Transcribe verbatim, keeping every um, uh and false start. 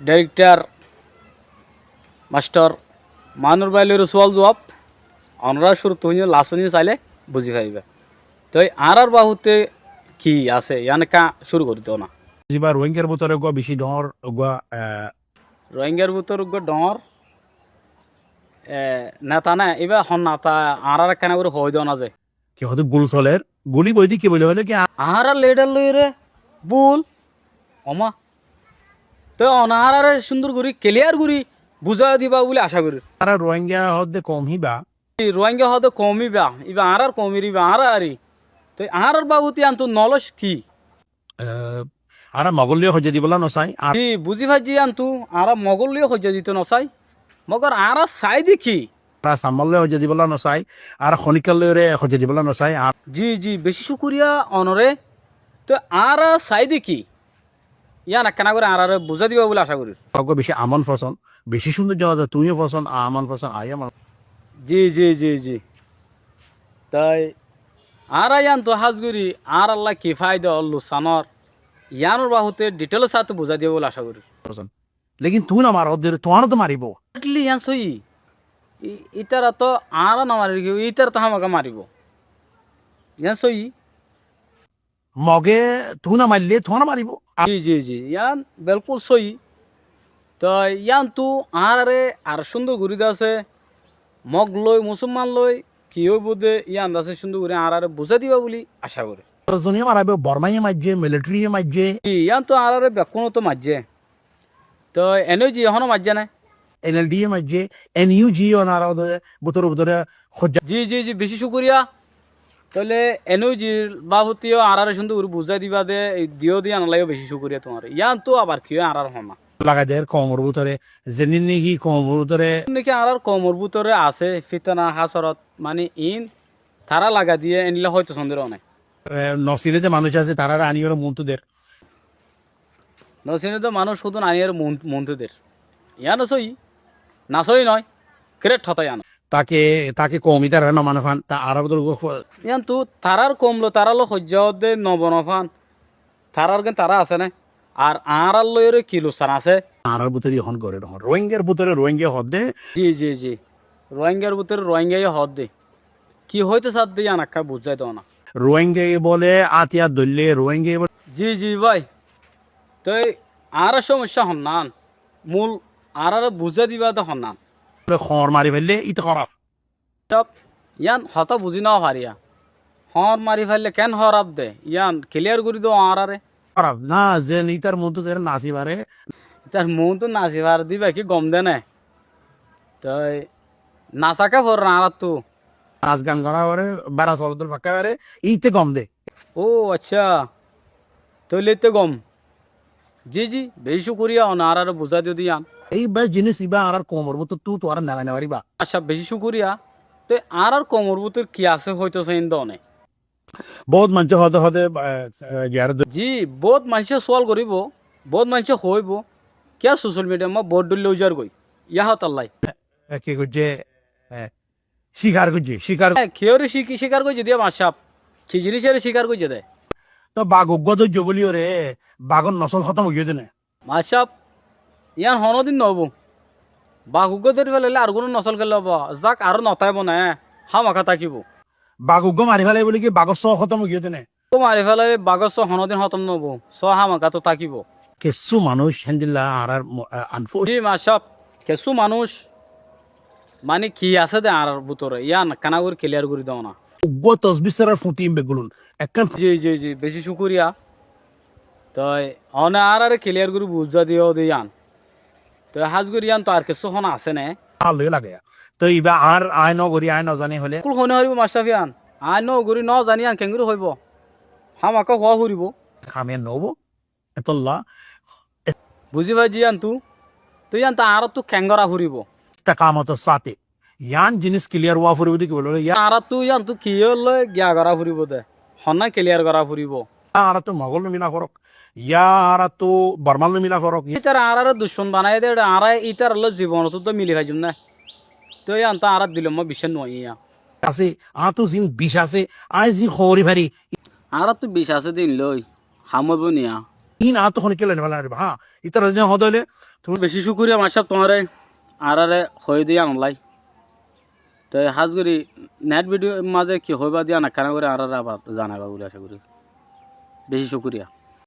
Dairektor mastor Manur bái lói suwal zuwab, onorá cúruttu húinyo last húinyo sailé buzí faibá. Toi añárár baabute ki asé, yián ekká cúru gorí dóna. Ibá Rohingyar bútore uggúa bicí dhoóñr, uggúa, e, Rohingyar bútore uggúa dhoóñr, e, neta né, ibá hon neta añáráre ekkána gorí hoói dóna ze. Ki hoóde gul soler, guli boidi ki buli hoilé ki a- Añára lidar loiyóre bul, oma. Toi onorá añáráre cúndor gorí, keliyar gorí buzái diba buli acá gorír. Añára Rohingya hoóde koum híba. Rohingya hoóde koum híba, ibá añárár koumor, ibá añára ari. Toi añárár baabute yiántu knowledge ki? E, añára Mogór loi hoijja dibolla nosai. Ar- Ji, buzí faijjí yiántu, añára Mogór loi hoijja dito nosai. Mogor añára saidé ki? Añára Sammar loi hoijja dibolla nosai, añára honíkkar loi hoijja dibolla nosai. Ar- Ji, ji, bicí cúkuriya onoré. Toi añára saidé ki? Yián ekkána gorí añáráre buzái diba buli acá gorír. Uggúa bicí amon fosón, bicí cúndor jaga, tuñíyo fosón, amon fosón, añíyo amon. Ji, ji, ji, ji. Toi añára yiántu hás gorí añárálla ki faida ór, luksan ór, yiánor baabute detail or sáte buzái diba buli acá gorír. Fosón. Lekin tuñí no maro de, tuáñre to maribó. Exactly, yián sóiyi. I-, ítara to añára no marir ki, ítara to hámaka maribó. Yián sóiyi. Moge tuñí no maille tuáñre maribó. Ji, ji, ji, yián belkúl sóiyi. Toi yiántu añáráre ar cúndor gorí de asé, Mog loi, Musolman loi, ki óibo de, yián de asé cúndor gorí añáráre buzái diba buli acá gorí. Zuniye maribó, Bormaye maijjé, militariye maijjé. Ji, yiántu añáráre bekkúnoto maijjé. Toi N U G honó maijjé né? N L D ye maijjé, N U G ye onorár bútore bútore hoijja. Ji, ji, ji, bicí cúkuriya. Tóile N U G r baabute yó añáráre cúndor gorí buzái diba de, diyó de, yián lla yó bicí cúkuriya tuáñre. Yiántu abar ki ói añáráre hoó na. Lagai der koumor bútore, zeén niki koumor bútore. Niki añárár koumor bútore asé, fitna, hásorot, mani iín tará lagai diyé, endilla hoito sóndir one. E, no sine de manúic asé, taráre aníyore muntu der. No sine de manúic húdun aníyore mun-, muntu der. Yián sóiyi, no sóiyi noó, correct hotá yián. Take, take koum ítarare no mane fán, ta añárar bútore uggúa fo- Yiántu tarár koum loi, tarár loi hoijja de no mane fán. Tarár gán tará asé né? Ar añárár loiyóre ki luksan asé? Añárár bútore ehón gorér ehón. Rohingyar bútore Rohingya hoó de. Ji, ji, ji. Rohingyar bútore Rohingya yó hoó de. Ki hoito sádde yián ekká buzái dóna. Rohingya ye bóle átiyar dóille, Rohingya ye bóle. Ji, ji bái. Toi añárar somossá honnán? Mul añáráre buzái diba de honnán? Bóle hoóñr mari faille íte hóraf. Sab, yián hotá buzí no fariya. Hoóñr mari faille keén hóraf de, yián clear gorí do añáráre. Hóraf na, zeén ítar muntu zeén nasi fare. Ítar muntu nasi fare de íba ki gom de né? Toi nasaká forer añáráttu. Nas gan gorá fore, bera solodor fakká fore, íte gom de. Ó, accá. Tóile íte gom. Ji, ji, bicí cúkuriya, one añáráre buzái diyó de yián. Ei bes jinis ibá añárár koumor bútottu tuáñra nerai no faribá. Accá, bicí cúkuriya. Te añárár koumor bútore ki asé hoito sain de one. Bout maincé hoóde hoóde, e, e, giyar do- Ji, bout maincé suwal goríbo, bout maincé hoóibo, kiyá social media ma bout dhoilla ujar goi. Yá hotallai. E, ki goijjé, e, Cíkar goijjé, cíkar. E, kiyóre cík-, cíkar goijjé de, mastor sáb? Ki jinícere cíkar goijjé de? Tó bag uggúa dóijjo bóliyoré, bagor nosol hótom óigiyoi de né? Mastor sáb, yían honódin noóibo. Bag uggúa dóri félailé ar gúno nosol kiyólla óibo? Zak, aró notáibo né, hámaká tákibo. Bag uggúa mari félai bóli ki bagor sóo hótom óigiyoi de né? Uggúa mari félai bagor sóo honódin hótom noóibo, sóo hámaká tó tákibo. Kessú manúic héndilla añárar mo-, a-, unfo- Ji, mastor sáb, kessú manúic, mani ki asé de añárar bútore, yían ekkána gorí kiliyar gorí dóna. Uggúa tosbí sárar fuñti beggúlun. Ekkán- Ji, ji, ji, bicí cúkuriya. Toi one añáráre kiliyar gorí buzzá diyó de yían. Toi hás gorí yían to ar kessú hon asé né? Añár loi lage. Toi ibá añár aññí nógorí, aññí nozaní hoilé. Kul hoói nofaribó mastor sáb yían. Aññí nógorí, nozaní yían keéngorí hoibó? Hámaká hoó foribó. Ham yían noóibo. Etolla. Buzí faijjí yíantu. Toi yíantu añáráttu keéng gorá foribó? Istekamotor sáte. Yían jinis kiliyar ówa foribó de ki bóle, yían- Añáráttu yíantu kiyólla giya gorá foribó de? Honnán kiliyar gorá foribó? Añáráttu Mogór loi mila forok. Yá añáráttu Bormár loi mila forok. Ítara añáráre ducmon banaiyé de, añára ítaralloi zibonottu mili faijjum né. Toi yíantu añárar dilor mazé biccác no óiye. Asé, añáttu ziín bic asé, aññí ziín hoóri fari. Añáráttu bic asé de ín loi ham óibo niya? Iín añáttu honikká loi nofélaibá, há. Ítara zodi hoó de óile, tuñí beci cúkuriya maáñr sáb tuáñre, añáráre hoiyé de yíanollá. Toi hás gorí net bidiyó mazé ki hoibá de yían ekkána gorí añáráre abar zanaibá buli acá gorí. Beci cúkuriya.